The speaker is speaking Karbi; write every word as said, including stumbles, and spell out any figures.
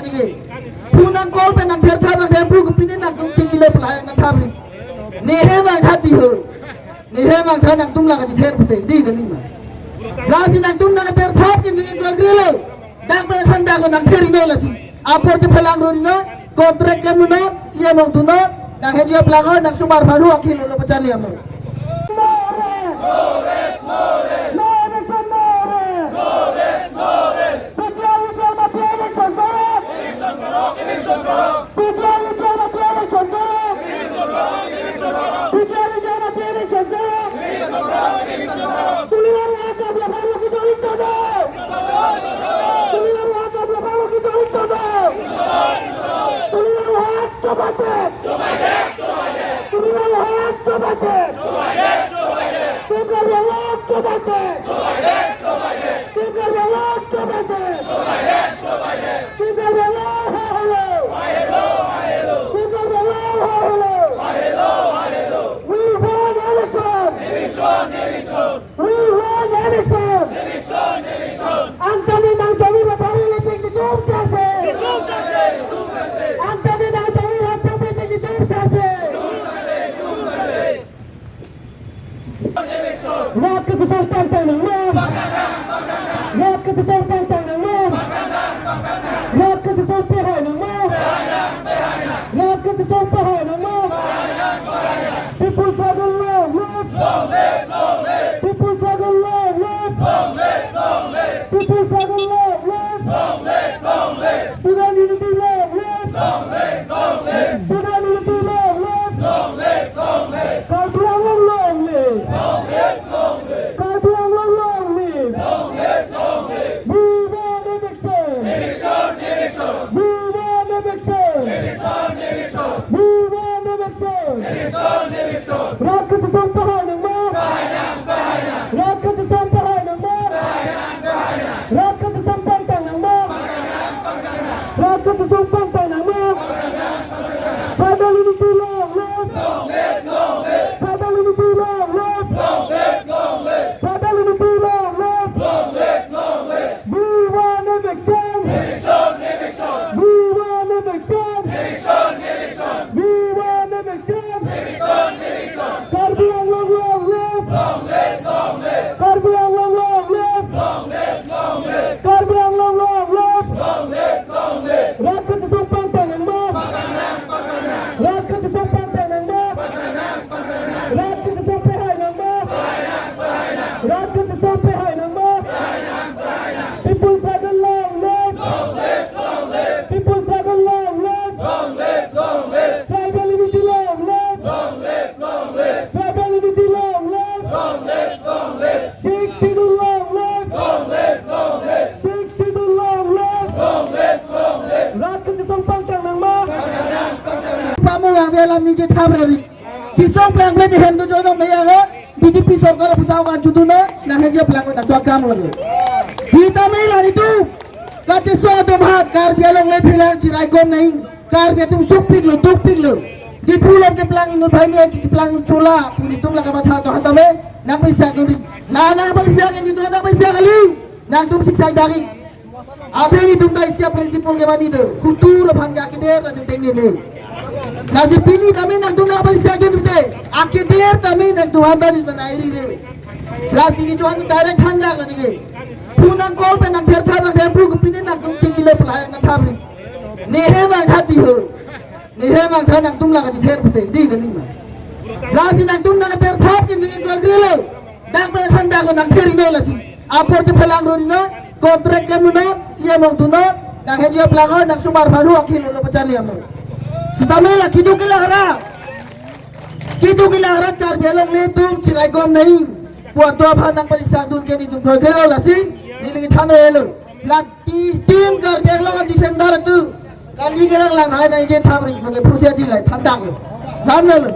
Neke. Phone nang call pen nang ther thap nang ther pru ke pine nangtum chingki lo pelai nang thap ri. Nehe vang tha di ho. Nehe vang tha nangtum la kachither pute. Di kali ma. Lasi nangtum nang ther thap ke neke klo gre lo. Dak pen than dak lo nang ther ri no lasi. Apor chephelang ro ri no. Contract ke munon. C M ong tu non. Nang henjo plang ho nang sumar phan ho akhil lo pacharli amo. No rest, no rest, no rest. No eviction, no rest. No rest, no rest. P T I vijay mati eviction korok. Eviction korok, eviction korok. P T I vijay mati eviction korok. Eviction korok, eviction korok. P T I vijay mati eviction korok. Eviction korok, eviction korok. Tuli laru hat kabla balu kita itu deh. Tuli laru hat kabla balu kita itu deh. Tuli laru hat coba deh. Tuli laru hat coba deh. Tim Karbi Anglong coba deh. Tim Karbi Anglong coba deh. Tim Karbi Anglong ha hello. Tim Karbi Anglong ha hello. We want election. We want election. Ang kami nang kami matari letik di tum sase. Ang kami nang kami hatang letik di tum sase. Rat kachesong pangtang nangma. Rat kachesong pangtang nangma. Rat kachesong pehai nangma. Rat kachesong pehai nangma. People struggle long live. People struggle long live. People struggle long live. Student unity long live. Student unity long live. Karbi Anglong long live. Karbi Anglong long live. We want eviction. We want eviction. We want eviction. Rat kachesong pehai nangma. Rat kachesong pehai nangma. Rat kachesong pangtang nangma. Rat kachesong pangtang nangma. Tribal unity long live. Tribal unity long live. Tribal unity long live. We want eviction. We want eviction. We want eviction. Karbi Anglong long live. Karbi Anglong long live. Karbi Anglong long live. Rat kachesong pangtang nangma. Rat kachesong pangtang nangma. Rat kachesong pehai nangma. Rat kachesong pehai nangma. People struggle long live. People struggle long live. Tribal unity long live. Tribal unity long live. Sixth Schedule long live. Sixth Schedule long live. Rat kachesong pangtang nangma. Pamu yang dia lam ningje thap rari. Chisong plang plang di hem tu jono meyang ho. B J P sorkar pusau kan chutu no. Nang henjo plang nang tua kam lagi. Vitamin lah itu. Kachesong atum hat Karbi Anglong le phelang chirai kom nai. Karbi atum sukpik lo, dukpik lo. Diphu along keplang inut bhai ne keplang chola. Puni tum la kamatha to hanta me. Nang pisa duri. La nang pisa kan itu nang pisa kali. Nangtum siksa dagi. Athe netum ta isi a-principle ke bani do. Kutur aphan ke akeder netum tengne ne. Lasi pini tame nangtum nang pisa dun te. Akeder tame nangtum hanta netum nang iri re. Lasi netum hanta direct thanjak la neke. Phone nang call pen nang ther thap nang ther pru ke pine nangtum chingki lo pelai nang thap ri. Nehe vang tha di ho. Nehe vang tha nangtum la kachither pute. Di kali ma. Lasi nangtum nang ther thap ke neke klo gre lo. Dak pen than dak lo nang ther ri no lasi. Apor chephelang ro ri no. Contract ke munon. C M ong tu non. Nang henjo plang ho nang sumar phan ho akhil lo pacharli amo. Sitame la kiduk ke la hara. Kiduk ke la hara Karbi Anglong le tum chirai kom nai. Puan to aphan nang paisak dun ke netum klo gre lo lasi. Neli than lo. La Pi-, Team Karbi Anglong Defender tu. Kali kelang lang hai nai je thap ri, mane phusia ji lai thandak lo. Lan lo.